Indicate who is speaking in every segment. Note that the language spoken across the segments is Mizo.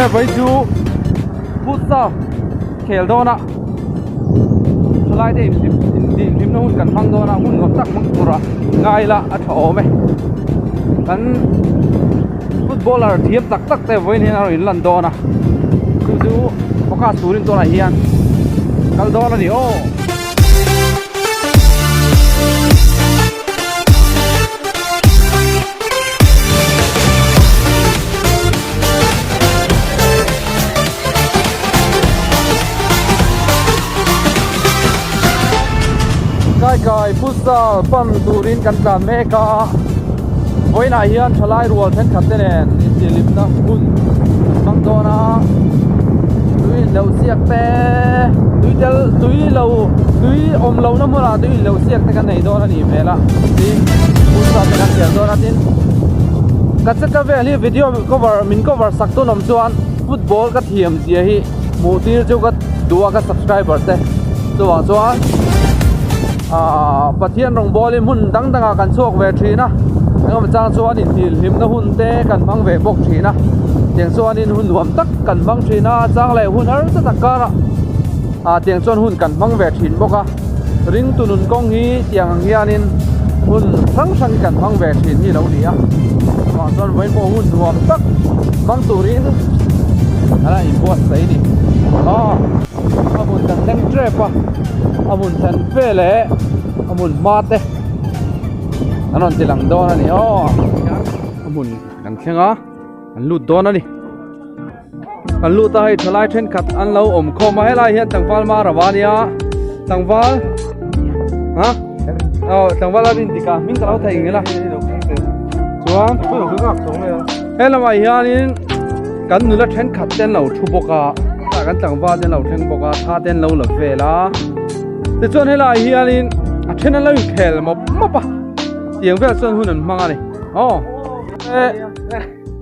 Speaker 1: Awle vawi chu futsal khel dawn a thalai te inhlim inhlimna hun kan hmang dawn a hun nuam tak hmang tur a ngai ila a tha awm e kan footballer thiam tak tak te vawiin hian a rawn inlan dawn a chu chu focus turin tunah hian kal dawn a ni aw. Kai kai futsal pan turin kan tlan mek a vawiinah hian thalai rual thenkhat te nen intihhlimna hun an hmang dawn a tui inlo siak te tui tel tui lo tui awm lohna hmunah tui inlo siak te kan nei dawn a nih hmel a tin futsal te kan khel dawn a tin ka che ka vel hi video cover min cover sak tun awm chuan football ka thiam zia hi hmuh tir chu ka duh a ka subscriber te chuvang chuan ahh Pathian rawng bawlin hmun dang dangah kan chhuak ve thin a engemaw chang chuan inhilhlimna hun te kan hmang ve bawk thin a tiang chuanin hun nuam tak kan hmang thin a chang leh hun harsa tak karah ah tiang chuan hun kan hmang ve thin bawk a ringtu nun kawng hi tiang ang hianin hun hrang hrang hi kan hmang ve thin hi a lo ni a chuvang chuan vawiin pawh hun nuam tak hmang turin a la inbuatsaih a ni aw a hmun kan thleng tep a a hmun thlen ve leh a hmun hma te an rawn ti lang dawn a ni aw a hmun kan thleng a an lut dawn a ni kan lut a hei thalai thenkhat an lo awm khawm a helai hian tlangval mar a va nia tlangval ha aw tlangval a rin dik a hming ka lo thei ngil a chuan he lamah hianin kan nula thenkhat te an lo thu bawk a tah kan tlangval te an lo thleng bawk a thla te an lo la vel a tichuan helaiah hianin a then an lo inkhel mawp mawp a tiang vel chuan hun an hmang a ni aw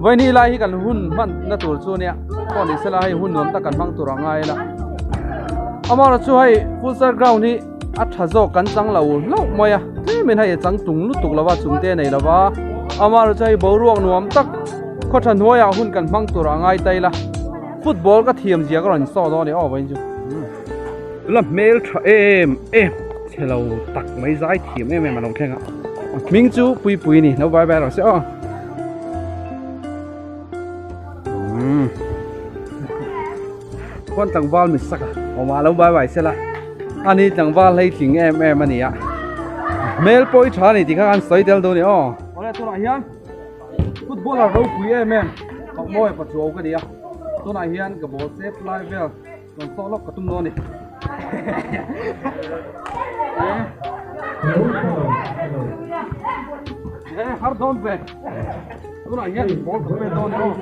Speaker 1: Vawiin lai hi kan hun hman na tur chu ania pawh ni sela hei hun nuam tak kan hmang tur a ngai ila amaherawhchu chu hei futsal ground hi a tha zawk kan chang lo hlauh mai a tlemin hei a chang tung lutuk lo va chung te a nei lo va amaherawhchu chu hei boruak nuam tak khaw tha hnuaiah hun kan hmang tur a ngai ta ila football ka thiam zia ka rawn saw dawn a ni aw vawiin chu la hmel tha em em chhe lo tak mai zai thiam em em a lo thleng a hming chu Puipui a ni lo vai vai rawh se aw. Khuan tlangval mi sak a awm a lo vai vai sela ani tlangval hlei tling em em a ni a hmel pawh hi tha a ni tih kha an sawi tel dawn a ni aw awle tunah hian footballer ropui em em Fakmawi Pachuau ka ni a tunah hian ka ball sep lai vel Rawn sawh lawk ka tum dawn a ni. E har dawn ve. Tunah hian ball ka pe dawn aw.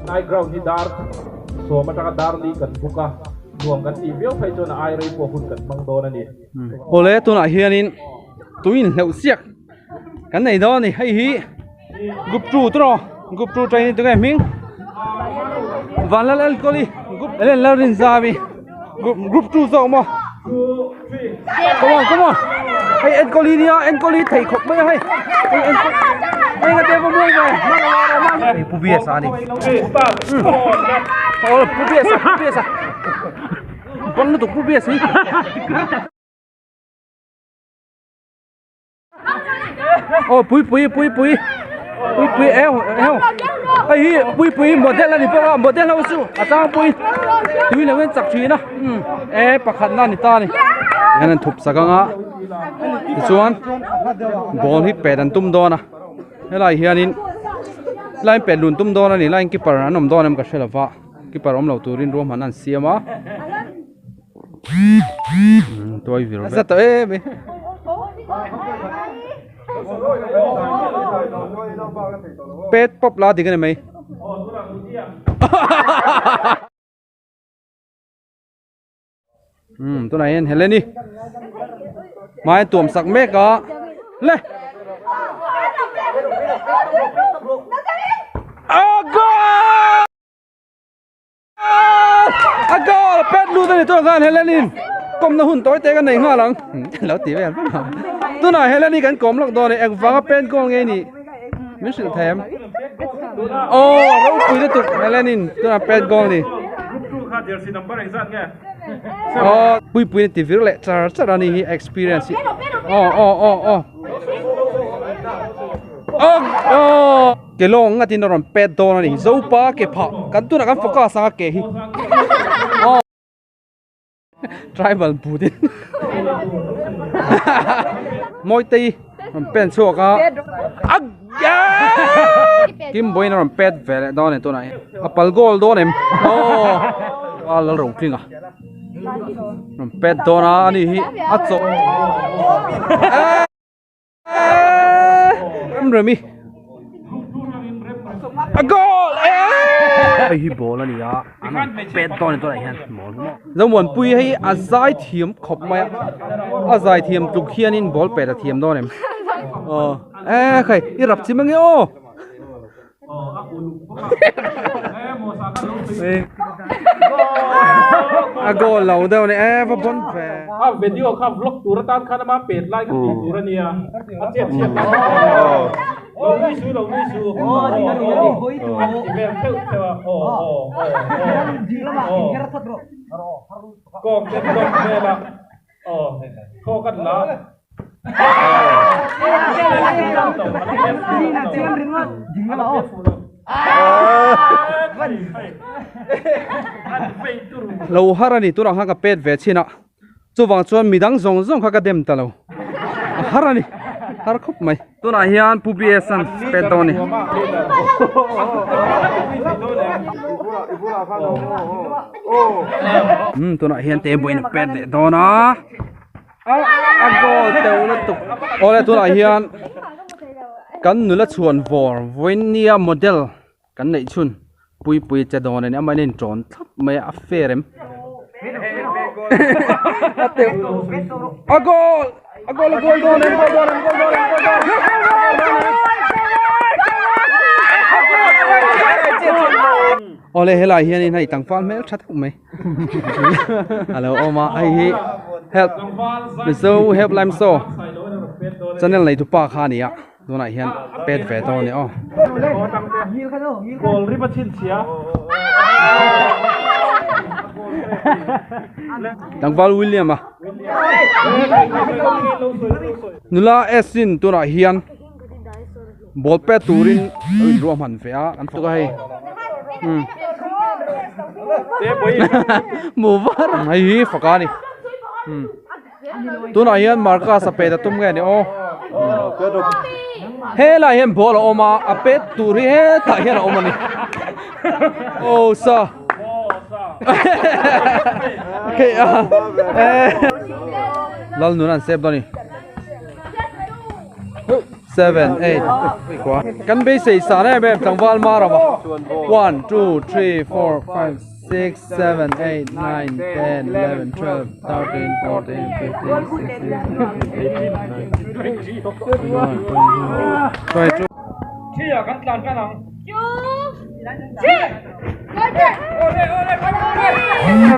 Speaker 2: Night ground hi dar sawm atanga dar li kan buk a, nuam kan tih viau phei chuan a ai rei pawh hun kan hmang dawn a ni.
Speaker 1: Awle tunah hianin tuin hleuh siak kan nei dawn a ni hei hi group 2 tawh group 2 training tunge hming vanlal enkawli group ellen lalrinzami group group 2 zawk maw come on come on hei enkawli nia enkawli thei khawp mai a hei hei enkawl hei nga te va mawi ve hei pu biasa a ni oh pu biasa pu biasa bang lutuk pu biasa hi Aw pui pui pui pui pui pui eo eo hei hi pui pui model a ni bawk a model ho chu a tlangpui tui lo in chak thin a um e pakhat na a ni ta a ni hian an thup sak ang a tichuan ball hi pet an tum dawn a helai hianin line pet lun tum dawn a ni line keeper an awm dawn em ka hre lo va keeper awm lo turin ruahman an siam a. Tuai vir vek. Zat em e. Pet pop la dik ani mai. Um tunah hian Heleni hmai tuam sak mek a le. A goal! A goal a pet lut a ni tawh khan Helenin kawmna hun tawi te ka nei nghal ang lo ti vel vek ang. Tunah Helen hi kan kawm lawk dawn e, engvanga pen goal nge nih min hrilh thei em? Aw ropui lutuk Helen in tunah pen goal ni. Aw puipuiin a ti vir leh char char a ni hi experience hi. Aw aw aw aw. Aw aw ke lawng ngatin a rawn pet dawn a ni Zopa ke phah kan tunah kan focus ang a ke hi. Aw. Tribal but in Mawitei rawn pen chhuak a Kim Boyne a rawn pet ve leh dawn e tunah hian a pal goal dawn em aw a lal ro tling a rawn pet dawn a ani hi a chawh Remi a goal hei hi ball a ni a an rawn pet dawn a ni tunah hian ball hi maw Zomuanpui hei a zai thiam khawp mai a a zai thiam tluk hianin ball pet a thiam dawn em aw e khai i rap chim ange aw. A goal lo deuh ni e va bon ve.
Speaker 2: A video kha vlog tur atan khan ama pet lai kha tih tur ania a chet chhiat lai lo nui su lo nui su ti vel theuh theuh a aw aw aw kawng te vlog vel a aw khaw kan la.
Speaker 1: Lo har a ni tunah khan ka pet ve chhin a chuvang chuan midang zawng zawng kha ka dem ta lo a har a ni har khawp mai tunah hian pu BS an pet dawn a ni. Umm tunah hian table in a pet leh dawn a. A goal teuh lutuk awle tunah hian kan nula chhuan vawr vawinia model kan neih chhun puipui che dawn a ni amah in a intawn thlap mai a a fair em a teuh a goal a goal a goal dawn em goal dawn em goal dawn em goal dawn em awle helai hianin hei tlangval hmel tha deuh mai. A lo awm a hei hi help mizo help lime saw channel nei tu pa kha a ni a tunah hian pet ve tawh a ni aw. Tlangval William a nula S in tunah hian ball pet turin a inruahman ve a kan tluk a hei umm hmu var hei hi faka a ni umm tunah hian marcus a pet a tum nge ni aw helaiah hian ball a awm a a pet tur hi hetah hian a awm a ni aw sa Lalnun an sep dawn a ni. 7 8 kan beisei san em em tlangval mar a 1 2 3 4 5 6 7 8 9 10 11 12 13 14 15 16 17 18 19 20
Speaker 2: Thia kan tlan kan ang.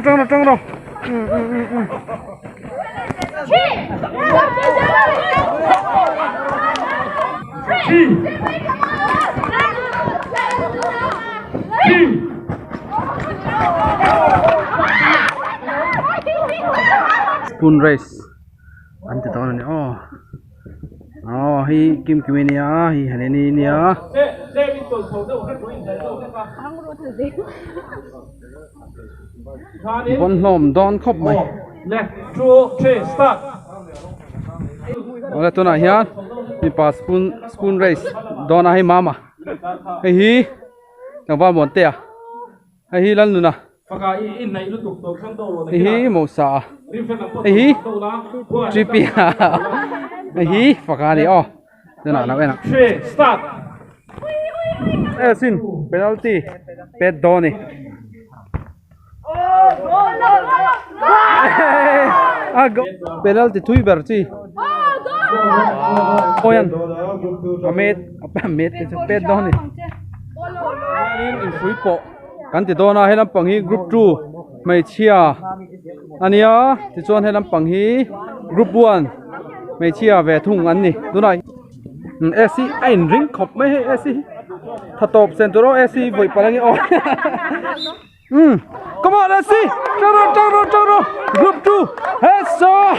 Speaker 1: Tang tang tang. Spoon race an ti dawn a ni aw aw hei kim kim a nia hei Heleni a nia. Vawn hlawm dawn khawp mai. Awle tunah hian mipa spoon spoon race dawn a hei mama hei hi tlangval Muantea hei hi Lalnuna hei hi Mosa a hei hi Tripi a hei hi Faka a ni aw. Tunah lo en ang. E sin penalty pet dawn ni. A go penalty thui ber chi. Oyan a met a met te chu pet dawn ni. In fui pawh kan ti dawn a he lampang hi group 2 hmeichhia ania tichuan he lampang hi group 1. Hmeichhia ve thung an ni tunah umm AC a in ring khawp mai hei AC hi tha tawp sen tur aw AC vawi palh ange aw umm come on AC tang rawh tang rawh tang rawh group 2 headshot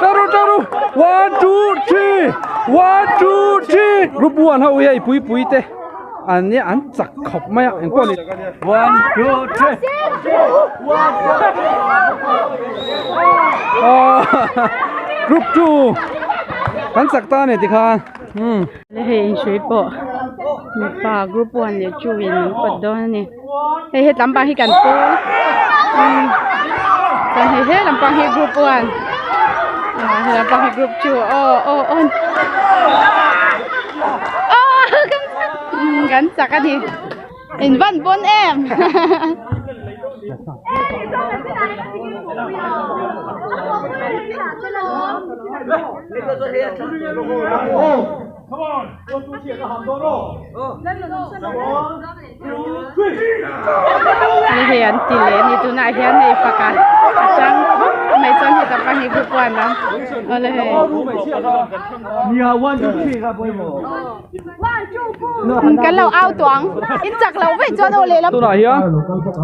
Speaker 1: tang rawh tang rawh 1 2 3 1 2 3 group 1 ho hi hei pui pui te an nia an chak khawp mai a engpawh ni 1 2 3 group 2 kan chak ta ani tikhan umm
Speaker 3: hei inhrui pawh mipa group 1 leh 2 in an pawt dawn ani hei he lampang hi kan pawl umm chuan hei he lampang hi group 1 ah he lampang hi group 2 aw aw aw aw kan chak ani in van pawn em. Hei an ti leh a ni tunah hian hei faka a chang khawp mai chuan heta pa hi group one a awle hei. Kan lo au tuang in chak loh vek chuan aw lehlam.
Speaker 1: Tunah hian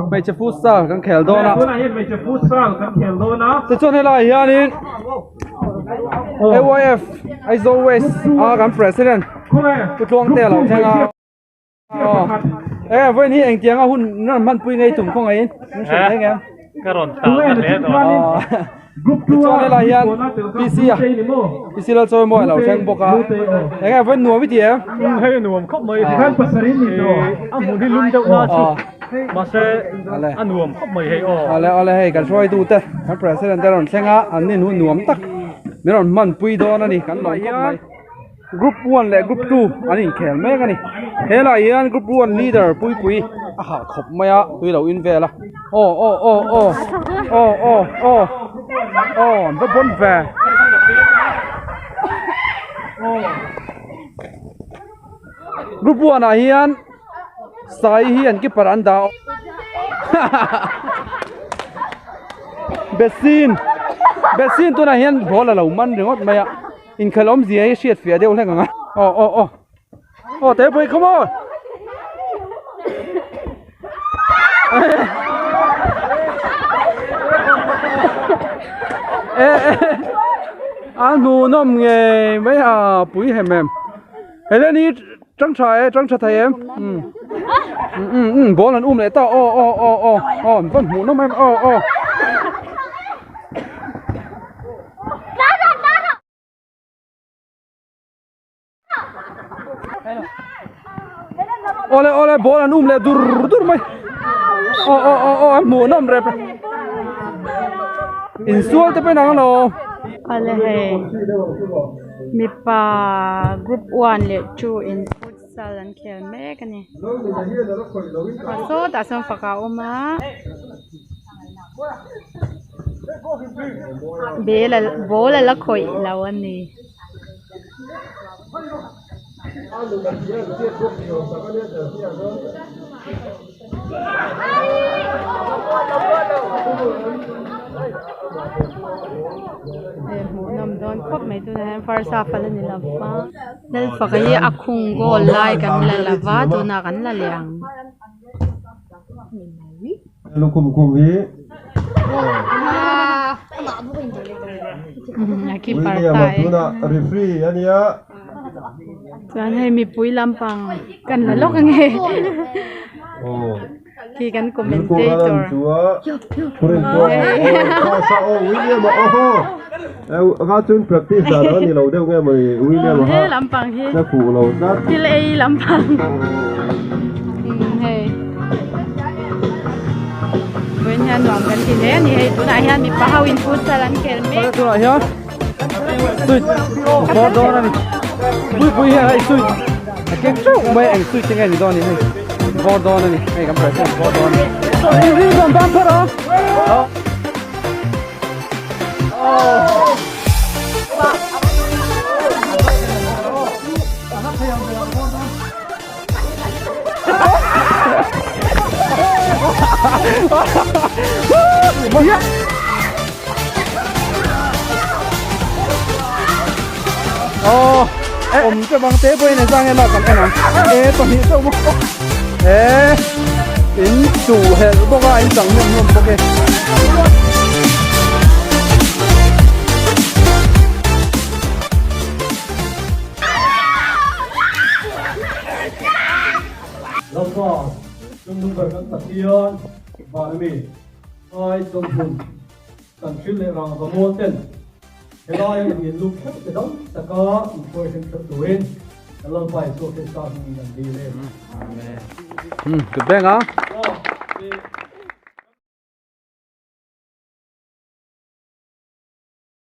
Speaker 1: hmeichhe futsal kan khel dawn a.
Speaker 2: Tunah hian hmeichhe futsal kan khel dawn a.
Speaker 1: Tichuan helaiah hianin AYF Aizawl West a kan president Pu Tluangtea a lo thleng a. Aw e vawiin hi engtianga hun rawn hmanpui ngei tum khaw ngeiin min hrilh thei ngem?
Speaker 2: Ka rawn tal na hle tawh a.
Speaker 1: Tichuan helai hian PC a PC Lalchawimawi a lo thleng bawk a. Enge vawiin nuam i ti em?
Speaker 2: Hei nuam khawp mai. A hmun hi lum deuh na chu mahse a nuam khawp mai hei aw.
Speaker 1: Awle awle hei kan hruaitu te kan president te rawn thleng a an nin hun nuam tak min rawn hmanpui dawn a ni kan lawm khawp mai. Group 1 leh group 2 an inkhel mek a ni. Helaiah hian group 1 leader Puipui a hah khawp mai a, tui lo in vel a. Aw aw aw aw aw aw aw aw an va bawn ve. Group 1 ah hian Sai hi an keeper an dah Besin Besin tunah hian ball a lo man ringawt mai a. Inkhelh awmzia hi hriat fiah deuh hlek ang a. Aw aw aw. Aw te pui come on. E e a hmuhnawm ngei mai a pui hem em. Helen hi tang tha e tang tha thei em. Um um um ball an um leh ta aw aw aw aw aw an va hmuhnawm em aw aw. Awle awle ball an um leh dur dur mai aw aw aw aw a hmuhnawm rep insual te pawh in ang lo.
Speaker 3: Awle hei mipa group 1 leh 2 in futsal an khel mek a ni ah sawtah sawn faka a awm a. Bel a ball a la khawih lo a ni. Hei hmuhnawm dawn khawp mai tunah hian first half a la ni lo va Lalfaka hi a khung goal lai kan la lo va tunah kan la leh ang.
Speaker 4: Lukhum khum hi
Speaker 3: William
Speaker 4: a tunah referee a nia.
Speaker 3: Chuan hei mipui lampang kan la lawk ange khi kan commentator.
Speaker 4: Practice dan a ni lo deuh nge mawni William a
Speaker 3: He lampang hi
Speaker 4: na fuh lo tlat.
Speaker 3: Thil ei lampang hei vawiin hian nuam kan ti hle a ni hei tunah hian mipa ho in futsal an khel mek.
Speaker 1: Tunah hian suit bawr dawn a ni puipui hian hei suit a keng teuh mai eng suit te nge ni dawn ni hei bawr dawn a ni hei kan president bawr dawn a ni. Ring zawm tan phawt a. Aw awm che bang te pawhin engzah nge lak kan en ang e pahnih chauh maw e in chuh helh bawk a in chang hlawm hlawm bawk e.
Speaker 5: Lalpa, Chungnung ber kan Pathian van ami ai chawlhhmun kan hrilh leh rangva mual ten helai a in luk theuh te dam taka in hruai hrem theuh turin kan Lalpa Isua Krista hmingin kan dil e.
Speaker 1: Amen. Good bang ah.